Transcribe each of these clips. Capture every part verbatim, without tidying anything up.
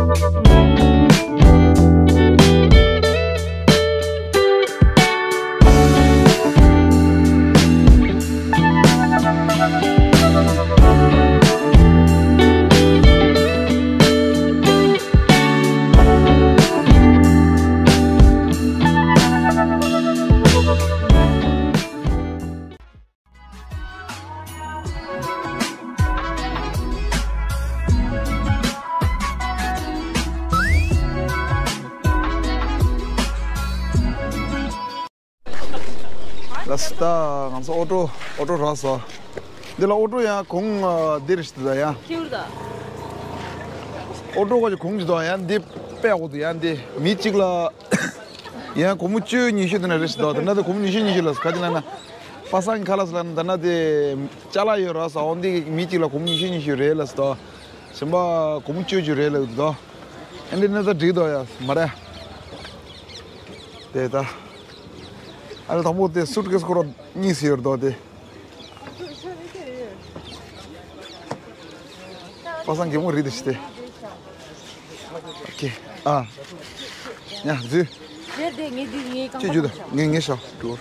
ལགས་སོ། ད་ང་ཚོ་ཨོ་ཊོ་ཨོ་ཊོ་རག་སོང་། འདི་ལ་ཨོ་ཊོ་ཡང་གོང་འདིར་ཞིག་ད་ཡང་། ཁྱེར་ད། ཨོ་ཊོ་ག་ཅིག་གོང་ཅིག་ད་ཡང་འདི་པད་འོག་ཏུ་ཡང་འདི་མི་གཅིག་ལ་ཡང་སྒོར་མོ་བཅུ་ཉི་ཤུ་དེ་ན་རེད་ཞིག་ད། དེ་ན་དེ་སྒོར་མོ་ཉི་ཤུ་ཉི་ཤུ་ལ་ག་ཅི་ལ་ན་པ་སངས་ཁ་ལག་ལ་ན་དེ་ན་དེ་ཅ་ལག་ཡོད་རག་སོང་། འདི་མི་གཅིག་ལ་སྒོར་མོ་ཉི་ཤུ་ཉི་ཤུ་རེད་ལ་ཞིག་ད། གཞན་པ་སྒོར་མོ་བཅུ་བཅུ་རེད་ལ་ད། ཨ་འདི་ན་ད་འགྲིག་ད་ཡ་མ་རེད། དེ་ད། ཨ་ལ་དང་པོ་དེ་སུཊ་ཀེས་ཁོ་ར་གཉིས་ཡོད་དོ་དེ། པ་སངས་གད་མོ་རིད་དེ་ཤི་སྟེ། ཨོ་ཁེ། ཨ། ཡ་འཛུལ། དེ་དེ་ངས་འདི་ངས་ཅི་གང་ཇུ་ད་ངས་ངས་ཤོག་འགྲོ།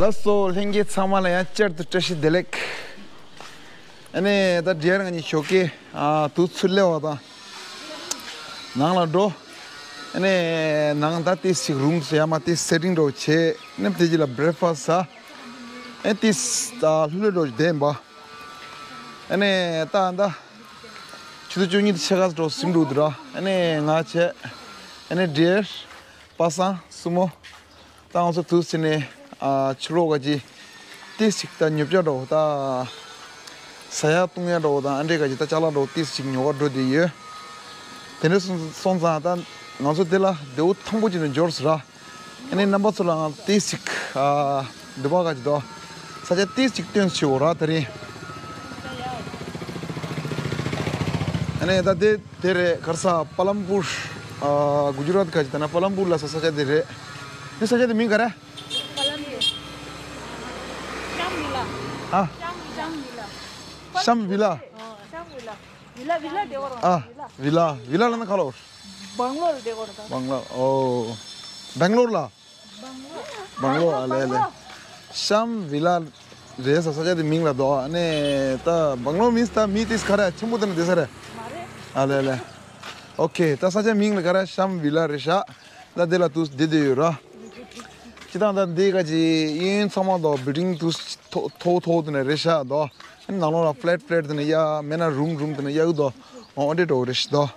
ལགས་སོ། ལྷན་རྒྱས་ཚང་མ་ལ་ཡང་བསྐྱར་དུ་བཀྲ་ཤིས་བདེ་ལེགས། ཨ་ནི་ད་འདི་ཡར་ང་གཉིས་ཞོགས་ཀས་ཨ་དུས་ཚོད་སླེབས་པ་དང་ནང་ལ་འགྲོ། ཨ་ནི་ནང་ད་ཏིས་ཞིག་རུམ་སུ་ཡ་མ་ཏིས་སེ་ཊིང་འགྲོ་བྱས། ཨ་ནི་དེ་རྗེས་ལ་བྷི་རེག་ཕ་སི་ཟ། ཨ་ནི་ཏིས་ད་ལྷོད་ལྷོད་འགྲོ་བདེན་པ། ཨ་ནི་ད་ད་ཆུ་ཚོད་བཅུ་གཉིས་དང་ཕྱེད་ཀ་འགྲོ་ཟིན་འགྲོ་འདུག་ར། ཨ་ནི་ང་བྱས། ཨ་ནི་འདྲེར། པ་སངས་སྲུ་མོ། ད་ང་ཚོ་དུས་ཚོད་ནས་ཨ་ཕྱི་ལོགས་ག་ཅི་ཏིས་ཞིག་ད་ཉོ་ཆ་འགྲོ་ད། ཟ་ཡ་བཏུང་ཡ་འགྲོ་དང་ཨ་འདྲས་ག་ཅི་ད་ཅ་ལག་འགྲོ་ཏིས་ཞིག་ཉོ་ག་འགྲོ་དེ་ཡོད། དེ་འདྲས་སོང་སོང་ཙང་ད་ང་ཚོ་དེ་ལ་དེའུ་ཐང་པོ་ཅིག་ནས་འབྱོར་སོང་ར། ཨ་ནི་རྣམ་པ་ཚོ་ལའང་ཏིས་ཞིག་ཨ་འདི་པ་ག་ཅི་དོ། ས་ཆ་ཏིས་ཞིག་སྟོན་ཞིག་འོ་ར་དེ་རིང་། ཨ་ནི་ད་དེ། དེ་རེད། ག་རེ་ཟ། པ་ལམ་པུར། ཨ་གུ་ཇུ་རཱཏ་ག་ཅི་ད་ན་པ་ལམ་པུར་ལ་ས་ས་ཆ་དེ་རེད། དེ་ས་ཆ་དེ་མིང་ག་རེ། པ་ལམ་པུར། ཤམ་བི་ལ། ཨ། ཤམ་ཤམ་བི་ལ། ཤམ་བི་ལ། ཨོ་ཤམ་བི་ལ། བི་ལ་བི་ལ་དེ་གོ་ར། ཨ་བི་ལ། བི་ལ་ལ་ན་ག་ལོར། བང་ལོར་དེ་གོ་ར་ད། བང་ལོར། ཨོ། བེང་ལོར་ལ། བང་ལོར། ཨ་ལེ་ལེ། ཤམ་བི་ལ་རེད་ས་ས་ཆ་དེ་མིང་ལ་དོ། ཨ་ནི་ད་བང་ལོར་མིན་ད་མི་ཏིས་ག་ར་ཆེན་པོ་དེ་ན་དེ་ས་རེད། མ་རེད། ཨ་ལེ་ལེ། ཨོ་ཁེ། ད་ས་ཆ་མིང་ལ་ག་ར་ཤམ་བི་ལ་རེད་ཤག་ད་དེ་ལ་དུས་དེ་དེ་ཡོད་ར། སྤྱི་བཏང་ད་འདི་ག་ཅི་གཡས་གཡོན་ཚང་མ་དོ་བིལ་ཌིང་དུས་མཐོ་མཐོ་མཐོ་དེ་ན་རེད་ཤག་དོ། ཨ་ནི་ནང་ལོགས་ལ་ཕ་ལེཊ་ཕ་ལེཊ་དེ་ན་ཡ་མེད་ན་རུམ་རུམ་དེ་ན་ཡ་གུ་དོ། ཨོ་འདྲེ་འགྲོ་རེད་ཤག་དོ།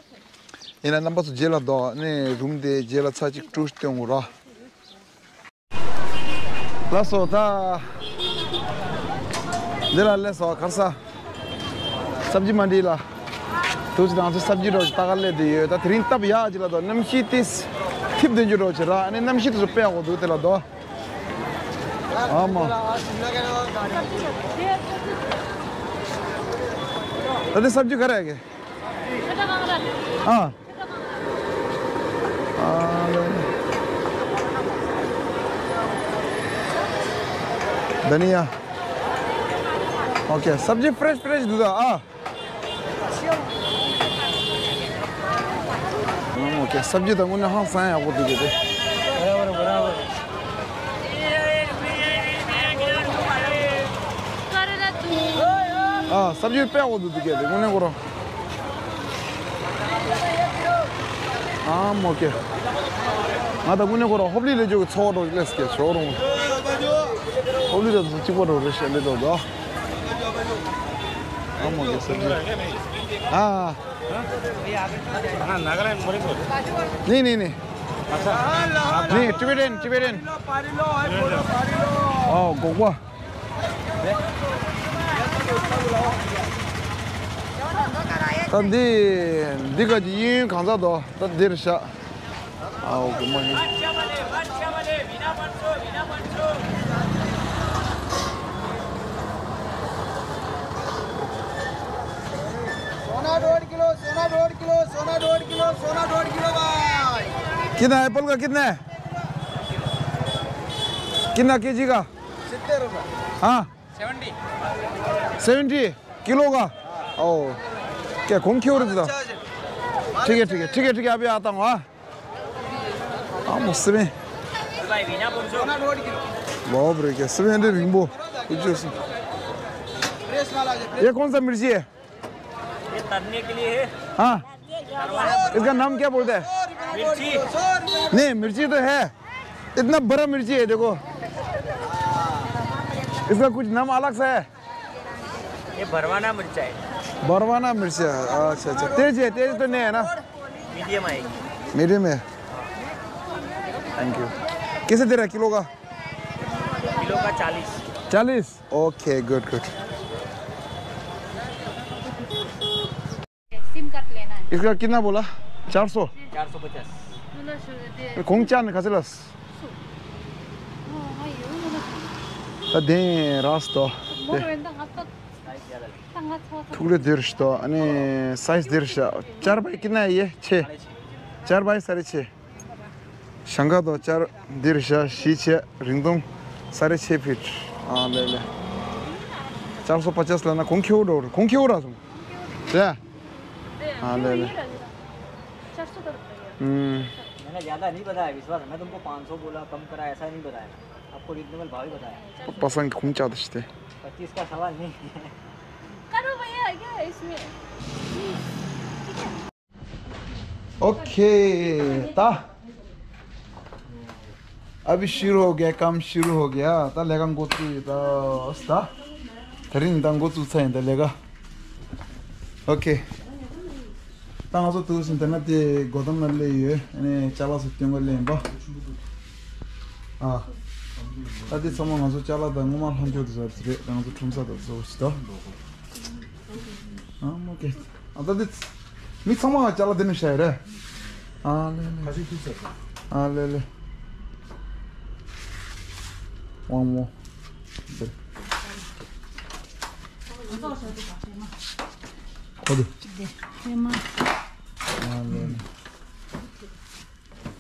ཡིན་ན་རྣམ་པ་ཚོ་རྗེས་ལ་དོ། ཨ་ནི་རུམ་དེ་རྗེས་ལ་ཚ་གཅིག་ཀྲུ་སྟོན་དགོས་ར། ལགས་སོ། ད་འདི་ལ་སླེབས་སོང་། ག་རེ་ཟ། སབ་ཇི་མན་ཌི་ལ། དུས་ཚོད་དང་ཚོད་སབ་ཇི་རོ་ལྟ་ག་སླེབས་བསྡད་ཡོད། ད་དེ་རིང་སྟབས་ཡག་ཅིག་ལ་དོ། གནམ་གཤིས་ཏིས་ཐིབས་ལྡན་རྒྱུ་རོ་བྱེད་ར། ཨ་ནི་གནམ་གཤིས་དེ་ཚོ་དཔེ་ཡག་པོ་འདུག་དེ་ལ་དོ། ཨ་མ། ད་དེ་སབ་ཇི་ག་རེ་གི། ཨ། ཨ་ལེ། དྷ་ནི་ཡ། ཨོ་ཁེ། སབ་ཇི་ཕ་རེཤ་ཕ་རེཤ་འདུག་ད་ཨ། ཨོ་ཁེ། སབ་ཇི་ད་དངོས་གནས་ཧང་སང་ཡག་པོ་འདུག་གི་དེ། ཨ། སབ་ཇི་དཔེ་ཡག་པོ་འདུག་གི་དེ་དངོས་གནས་ཁོ་རང་། ཨ་མོ་ཀེ། ང་ད་དངོས་གནས་ཁོ་རང་ཧོབ་ལི་ལས་ཅོ་གི་ཚོགས་འགྲོ་ལས་ཀྱི་ཞོག་རུང་། ཧོབ་ལི་ར་ཚོ་གཅིག་པ་འགྲོ་རེ་ཤ་ལེ་འགྲོ་དོ། ཨ་མོ་ཀེ་སབ་ཇི། ཨ། ནི་ནི་ནི། ནི་ཊི་བེ་ཊན་ཊི་བེ་ཊན། ཨོ་གོག་པ། ད་འདི་འདི་ག་གི་གཡས་གཡོན་གང་ཟག་དོ། ད་འདིར་བཞག་ཨའོ་གོ་མ་ཡིན། सोना डेढ़ किलो, सोना डेढ़ किलो, सोना डेढ़ किलो, सोना डेढ़ किलो भाई। कितना एप्पल का कितना है? कितना केजी का? हाँ। सेवेंटी। सेवेंटी किलो का। ओ। क्या घूम क्यों रहे था? ठीक है, ठीक है, ठीक है, ठीक है, अभी आता हूँ। हाँ। हाँ, मुझसे भी। बाप रे, क्या सेवेंटी रिंगो। कुछ ऐसे। ये कौन सा मिर्ची है? ये तलने के लिए है। हाँ। इसका नाम क्या बोलते हैं? मिर्ची। नहीं, मिर्ची तो है। इतना बड़ा मिर्ची है, देखो। इसका कुछ नाम अलग सा है। ये भरवाना मिर्चा है। भरवाना मिर्चा। अच्छा, अच्छा। तेज है, तेज तो नहीं है ना? मीडियम है। मीडियम है। Thank you. कैसे दे रहा है किलो का? किलो का चालीस। चालीस। Okay, good, good. SIM card लेना है। इसका कितना बोला? चार सौ। चार सौ पचास। ཁོང་ཅག་ནི་ག་ཚོད་ལ། ད་དེ་རག་སོང་། ཐུག་ལེ་དེར་ཤ་ཨ་ནི་སའི་ཛི་དེར་ཤ། ཅར་པའི་ཀི་ན་ཡེ་ཆེ། ཅར་པའི་ས་རེ་ཆེ། ཞང་ཀ་དོ་ཅར་འདིར་བཞག་བཞི་བྱས་རིང་ཐུང་ས་རེ་ཆེ་ཕིཊ། ཨ་ལེ་ལེ། ཅར་སོ་པ་ཅས་ལ་ན་གོང་ཁེའུ་འགྲོ་རེད། གོང་ཁེའུ་ར་སོང་། རེད། ཨ་ལེ་ལེ། ཨུམ། मैंने ज़्यादा नहीं बताया विश्वास, मैं तुमको पाँच सौ बोला, कम करा, ऐसा नहीं बताया। आपको रीजनेबल भाव ही बताया। पाँच सौ। पसंद की खून चाहते थे। पच्चीस का सवाल नहीं है। करो भैया, क्या है इसमें? ཨོ་ཁེ། ད། अभी शुरू हो गया, काम शुरू हो गया। ད་ལས་ཀ་འགོ་བཙུགས་ཡོད་ད། ད། དེ་རིང་ད་འགོ་བཙུགས་ཚར་ཡིན་ད་ལས་ཀ། ཨོ་ཁེ། ད་ང་ཚོ་དུས་ཟིན་དེ་ན་དེ་སྒོ་འགྲམ་ན་སླེབས་ཡོད། ཨ་ནི་ཅ་ལག་ཚོ་སྟོན་ག་སླེབས་ཡིན་པ། ཨ། ད་དེ་ཚང་མ་ང་ཚོ་ཅ་ལག་དང་སྔོན་མ་ལྷམ་ཅོག་དེ་ཚོ་རེད། ད་ང་ཚོ་ཁྲོམ་ས་དང་བཟོ་བ་ཞིག་ད། ཨ་མོ་ཀེ། ཨ་ད་དེ། མི་ཚང་མ་ཅ་ལག་དེ་ནས་བཤད་རེད། ཨ་ལེ་ལེ། ཁ་ཤས་ཐུག་ཚར་སོང་། ཨ་ལེ་ལེ། དབང་མོ། འདིར། ཁོ་དེ། ཨ་ལེ་ལེ།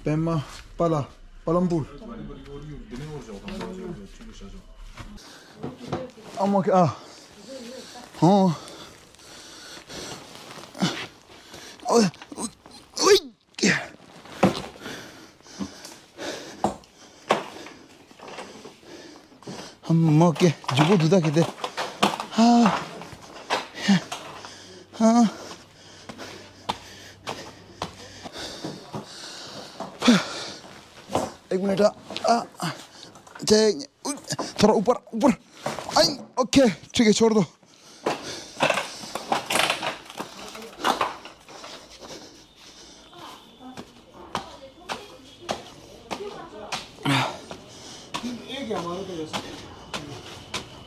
པད་མ། པ་ལ། པ་ལམ་པུར། ཨ་མ་ཀེ་ཨ། ཧོ། ཨོ། ཨོ། ཨ་མ་ཀེ་ཇུ་གུ་དུ་ད་ཀེ་དེ། ཧ། ཧ། एक मिनट। आ, आ, चेक। थोड़ा ऊपर, ऊपर। आई, ओके, ठीक है, छोड़ दो।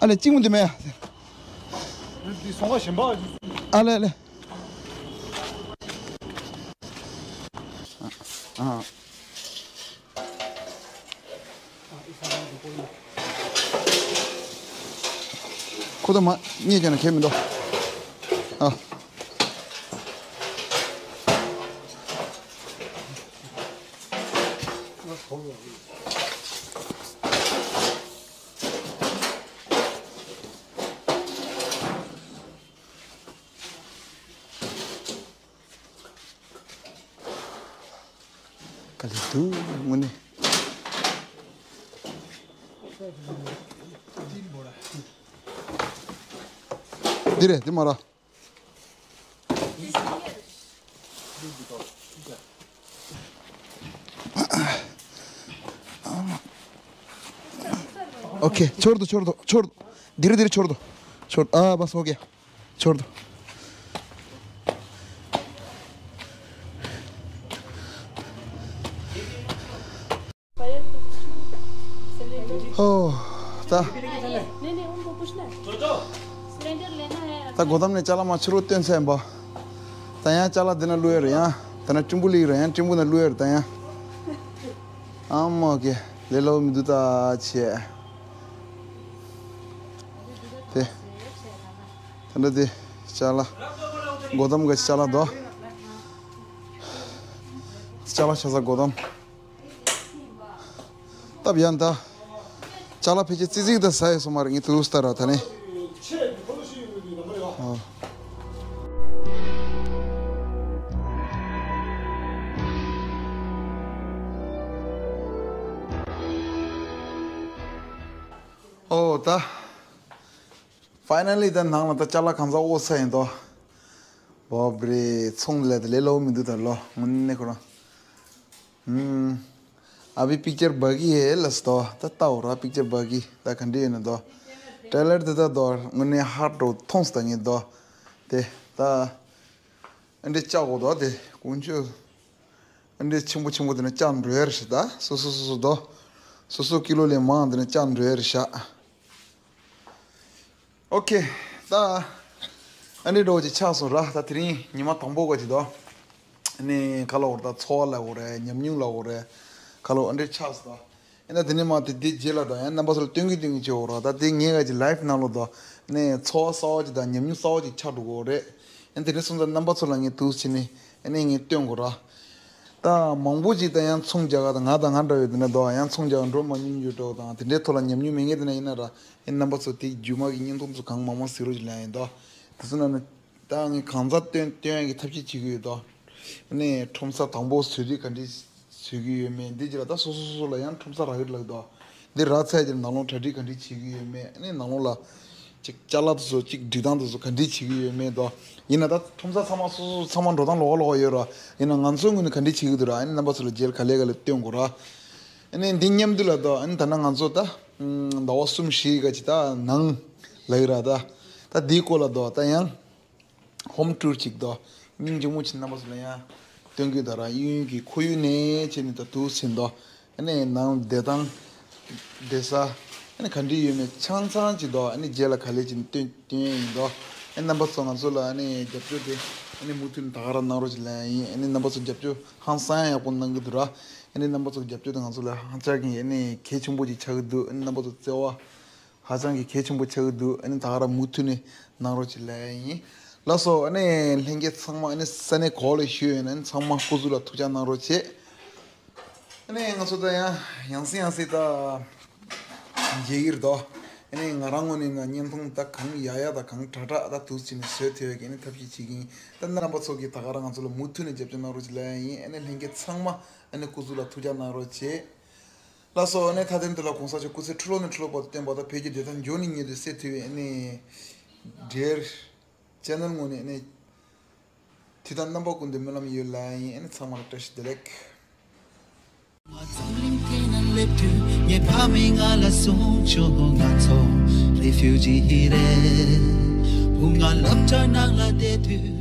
अरे चिंगुन दे मैं। अरे अरे। ཁོ་ད་མ་ཉེས་ཀྱང་ན་ཁྱད་མི་འདུག་ཨ། ག་ལེ་འདུག་དངོས་གནས། འདི་རེད་འདི་མ་ར། ओके छोड़ दो छोड़ दो छोड़ दो धीरे धीरे छोड़ दो छोड़ आ बस हो गया छोड़ दो। ཨོ། ད། ད་སྒོ་འགྲམ་ནས་ཅ་ལག་མ་ཕྱི་རུ་བཏོན་ཚར་ཡིན་པ། ད་ཡང་ཅ་ལག་འདི་ན་བླུགས་ཡོད་རེད་ཡང་། ད་ན་ཀྲིམ་བུ་ལི་རེད་ཡང་ཀྲིམ་བུ་ན་བླུགས་ཡོད་རེད་ད་ཡང་། ཨ་མ་ཀེ་ལས་སླ་པོ་མི་འདུག་ད་ཆེ། དེ། ད་འདྲ་དེ་ཅ་ལག་སྒོ་འགྲམ་ག་ཅ་ལག་དོ། ཅ་ ཅ་ལག་ཆ་ཚང་དགོས་དམ། སྟབས་ཡག་ད། ཅ་ལག་ཕལ་ཆེར་ཙི་ཙིག་ད་ཟ་ཡི་སོ་མ་རེད། ངས་དུས་ལྟར་ར་ད་ནི། ཨ། ཨོ་ད། ཕའི་ནལ་ལི་ད་ནང་ལ་ད་ཅ་ལག་གང་ཚང་ཨོ་ས་ཡིན་དོ། བོ་བྲེ་ཚོང་ལས་ད་ལས་སླ་བོ་མི་འདུག་ད་ལོ་དངོས་གནས་ཁོ་རང་། ཨུམ། ཨ་བི་པིག་ཅར་བ་གི་ཧེ་ལ་སྟོ་ད་ལྟ་འོ་ར་པིག་ཅར་བ་གི་ད་ག་འདྲ་ཡོད་ན་དོ། ཊེ་ལར་དེ་ད་དོ་དངོས་གནས་ཧར་འགྲོ་མཐོང་སྟ་ངེས་དོ། དེ་ད། ཨ་འདྲ་ལྕགས་འོ་དོ་དེ་ཀུན་ཆོས། ཨ་འདྲ་ཆེན་པོ་ཆེན་པོ་དེ་ནས་ལྕགས་འགྲོ་ཡ་རེད་ཤི་ད་སོ་སོ་སོ་སོ་དོ། སོ་སོ་ཀི་ལོ་ལས་མང་དེ་ནས་ལྕགས་འགྲོ་ཡ་རེད་ཤག་ཨོ་ཁེ། ད། ཨ་ནི་འགྲོ་ཅིག་ཆགས་སོང་ར། ད་དེ་རིང་ཉི་མ་དང་པོ་ག་ཅིག་དོ། ཨ་ནི་ཁ་ལོ་བར་ད་འཚོ་བ་ལ་འོ་རེད། ཉམས་མྱོང་ལ་འོ་རེད། ཁ་ལོ་ཨ་འདྲ་ཆགས་སོང་ད། ཨ་ནི་དེ་ནས་མ་དེ་དེ་རྗེས་ལ་ད་ཡང་རྣམ་པ་ཚོ་ལ་སྟོན་གི་སྟོན་གི་བྱེད་འོ་ར། ད་དེ་ངས་ག་ཅིག་ལའིབ་ནང་ལོ་དོ། ཨ་ནི་འཚོ་བ་གསར་བ་ཅིག་དང་ཉམས་མྱོང་གསར་བ་ཅིག་ཆགས་འགྲོ་གི་འོ་རེད། ཨ་ནི་དེ་འདྲ་སོང་ཙང་རྣམ་པ་ཚོ་ལ་ངས་འདུག་སེ་བྱས་ནས་ཨ་ནི་ངས་སྟོན་དགོས་ར། ད་མང་པོ་ཅིག་ད་ཡང་ཚོང་རྒྱག་ག་ད་ང་དང་ང་འདྲ་བའི་དེ་ནས་དོ་ཡང་ཚོང་རྒྱག་ག་འགྲོ་མ་མྱོང་རྒྱུ་འདྲ་བོ་དང་དེ་འདྲའི་ཐོག་ལ་ཉམས་མྱོང་མེད་མཁན་དེ་ན་ཡིན་ན་ར། ཨེ་རྣམ་པ་ཚོ་དེ་རྒྱུ་མ་གི་བརྙན་ཐུང་ཚོ་གང་མང་མང་གཟིགས་རོགས་ཅིག་ལབ་ཡིན་དོ། དེ་ཚོ་ན་ནི་ད་ངས་གང་ཚ་སྟོན་སྟོན་ཡ་གི་ཐབས་ཤེས་བྱེད་ཀྱི་ཡོད་དོ། ཨ་ནི་ཁྲོམ་ས་དང་པོ་བཟོ་དུས་ག་འདྲས་བཟོ་གི་ཡོད་མེད་འདི་ཅི་ལ་ད་སོ་སོ་སོ་སོ་ལ་ཡང་ཁྲོམ་ས་རག་གི་ལགས་དོ། འདི་རག་ཚད་ཀྱི་ནང་ལོང་གྲ་སྒྲིག་ག་འདྲས་བྱེད་ཀྱི་ཡོད་མེད་ཨ་ནི་ནང་ལོང་ལ། ཅིག་ཅ་ལག་དེ་ཚོ་ཅིག་སྒྲིག་སྟངས་དེ་ཚོ་ག་འདྲས་བྱེད་ཀྱི་ཡོད་མེད་དོ། ཡིན་ན་ད་ཁྲོམ་ས་ཚང་མ་སོ་སོ་ཚང་མ་འགྲོ་སྟངས་ལོགས་ཀ་ལོགས་ཀ་ཡོད་ར། ཡིན་ན་ང་ཚོའི་ངོས་ནས་ག་འདྲས་བྱེད་ཀྱི་འདུག་ར། ཨ་ནི་རྣམ་པ་ཚོ་ལ་རྗེས་ལ་ག་ལེ་ག་ལེ་སྟོན་དགོས་ར། ཨ་ནི་འདི་མཉམ་དུ་ལ་དོ་ཨ་ནི་ད་ནང་ང་ཚོ་ད། ཟླ་བ་གསུམ་བཞི་ག་ཅིག་ད་ནང་ལ་ཡོད་ར་ད། ད་འདིའི་སྐོར་ལ་དོ་ད་ཡང་། ཧོམ་ཊུར་ཅིག་དོ། སྙིང་རྗེ་མོ་ཆེ་རྣམ་པ་ཚོ་ལ་ཡང་། སྟོན་གྱི་ད་ར་གཡས་གཡོན་གྱི་ཁོར་ཡུག་ནས་བྱས་ནས་ད་དུ་ཟིན་དོ། ཨ་ནི་ནང་བསྡད་སྟངས། བསྡད་ས། ཨ་ནི་ག་འདྲ་ཡོད་མེད་ཆ་ཚང་ཅིག་དོ། ཨ་ནི་རྗེས་ལ་ག་ལེ་ཅིག་སྟོན་སྟོན་ཡིན་དོ། ཨ་ནི་རྣམ་པ་ཚོ་ང་ཚོ་ལ་ཨ་ནི་རྒྱབ་སྐྱོར་དེ། ཨ་ནི་མུ་མཐུད་ནས་ད་ག་རང་གནང་རོགས་ཅིག་ལབ་ཡིན། ཨ་ནི་རྣམ་པ་ཚོ་རྒྱབ་སྐྱོར་ཧང་སང་ཡག་པོ་གནང་གི་འདུག་ར། ཨ་ནི་རྣམ་པ་ཚོ་རྒྱབ་སྐྱོར་དེ་ང་ཚོ་ལ་ཧང་ཅག་གི་ཨ་ནི་གལ་ཆེན་པོ་ཅིག་ཆགས་ཀྱི་འདུག་ཨ་ནི་རྣམ་པ་ཚོ་བརྩེ་བ། ཧ་ཅང་གི་གལ་ཆེན་པོ་ཆགས་ཀྱི་འདུག་ཨ་ནི་ད་ག་རང་མུ་མཐུད་ནས་གནང་རོགས་ཅིག་ལབ་ཡིན། ལགས་སོ། ཨ་ནི་ལྷན་རྒྱས་ཚང་མ་ཨ་ནི་ས་གནས་ག་ལ་བཞུགས་ཡོད་ན་ཨ་ནི་ཚང་མ་སྐུ་གཟུགས་ལ་ཐུགས་ཅག་གནང་རོགས་བྱེད། ཨ་ནི་ང་ཚོ་ད་ཡང་ཡང་སེ་ཡང་སེ་ད་མཇལ་གྱི་རེད་དོ། ཨ་ནི་ང་རང་ངོས་ནས་ན་བརྙན་ཐུང་ད་གང་ཡག་ཡག་ད་གང་དྲག་དྲག་ད་འདུག་སེ་བྱས་ནས་བཟོ་ཐུབ་ཡག་གི་ཨ་ནི་ཐབས་ཤེས་བྱེད་ཀྱི་ཡིན། ད་ནི་རྣམ་པ་ཚོ་གིས་ད་ག་རང་ང་ཚོ་ལ་མུ་མཐུད་ནས་རྒྱབ་སྐྱོར་གནང་རོགས་ཅིག་ལབ་ཡིན། ཨ་ནི་ལྷན་རྒྱས་ཚང་མ་ཨ་ནི་སྐུ་གཟུགས་ལ་ཐུགས་ཅག་གནང་རོགས་བྱེད། ལགས་སོ། ཨ་ནི་མཐའ་དོན་དུ་ལ་གོང་ས་མཆོག་སྐུ་ཚེ་ཁྲི་ལོ་ནས་ཁྲི་ལོ་བར་དུ་བརྟན་པ་དང་བོད་ཀྱི་བདེན་མཐའ་འབྱོར་ནས་མྱུར་དུ་གསལ་ཐུབ་པའི་ཨ་ནི་འབྲེལ་ཆེ་ནལ་ངོས་ནས་ཨ་ནི་དུས་དང་རྣམ་པ་ཀུན་ཏུ་སྨོན་ལམ་ཡོད་ལ་ཡིན། ཨ་ནི་ཚང་མ་ལ་བཀྲ་ཤིས་བདེ་ལེགས། ང་འཛམ་གླིང་སྟེང་ན་སླེབས་དུས་ངའི་ཕ་མས་ང་ལ་གསུངས་བྱུང་། ང་ཚོ་རེ་ཕིའུ་ཇི་རེད། བུ་ང་སློབ་གྲྭ་ནང་ལ་བསྡད་དུས།